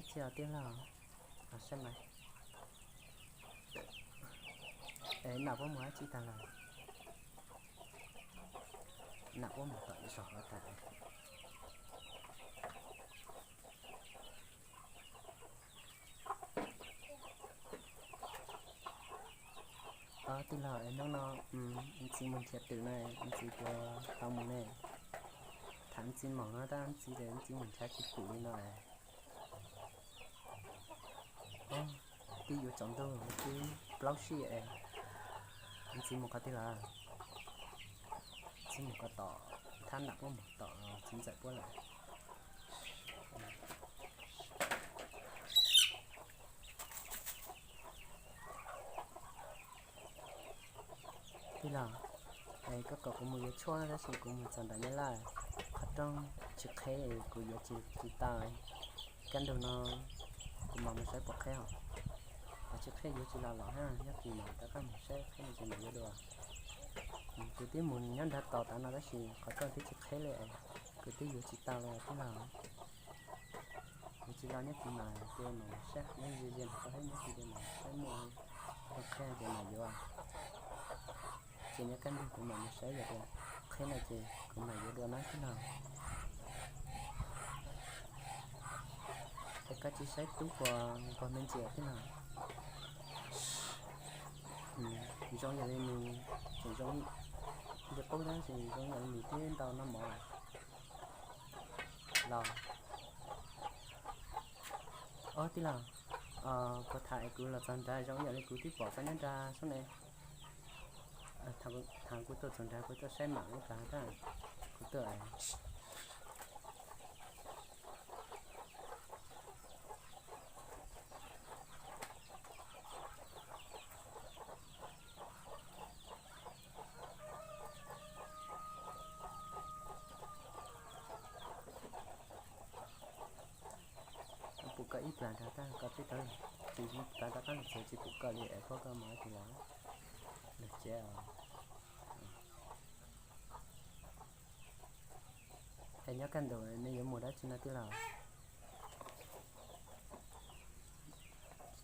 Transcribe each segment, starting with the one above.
Tsis tau tiag los, saib mas. Es nam puab mus dab tsi tag lawm? Nam puab mus tom zos lawm tag. Tij laug, hnub no ntxiv mus nrhiav twm no, ntxiv puas tau mus ne? Tham ntxiv moom no tab ntxiv tias ntxiv mus nrhiav tsis pum li no. Twb yuav tsaus ntuj twb plaub sij es, ntxiv mus qhov twg lawm? Ntxiv mus ko tom thab nam puab mus tom txiv ntxawm puab lawm. Tij laug, koj kom kuv mus yuav tshuaj tab sis kuv mus txog nram Nyab Laj, qhov rooj tsis qheb, kuv yuav tsis tau. Kaj ntug no kuv mam mus saib puas qheb os. Qhov tsis qheb yuav tsis los los hab, nyob kis mam rov qab mus saib qheb no ces mam yuav dua. Kuv twb mus nyob nrag tos tav no tab sis qhov rooj twb tsis qheb li, kuv twb yuav tsis tau li tij laug. Yuav tsis los nyob kis mas ces mam saib, nyob ze ze mam saib, nyob kis ces mam saib muaj rooj qheb ces mam yuav. Ces nyob kaj ntug kuv mam mus saib yog tias qheb no ces kuv mam yuav dua na tij laug. Es koj tsis saib tub puas nquag me ntsis tij laug? Zoo yam li nws, tseem zoo li qub tab sis zoo yam li nws twb ntau noj mov los. Ob tij laug, puas tham es kuv los txog nrad zoo yam li kuv twb pom koj nyob nrad xwb ne. Thaum kuv tuaj txog nrad kuv tuaj saib mam ib plag tab, kuv tuaj pum koj ib plag nrad tab koj twb tau, tsis plag rov qab los txog tsis pum koj li es pab koj mus dab tsi los lawm ces. Es nyob kaj ntug nws yuav mus dab tsi no tij laug?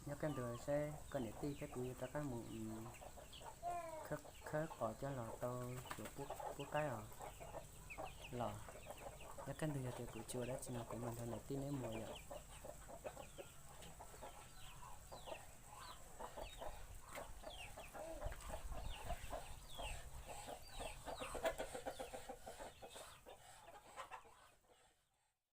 Nyob kaj ntug saib koj niam tij thiab kuv yuav rov qab mus khawb qos coj los tau cuav pub qaib os. Los nyob kaj ntug yog tias kuv tsis ua dab tsi no kuv mam nrog niam tij neb mus yom.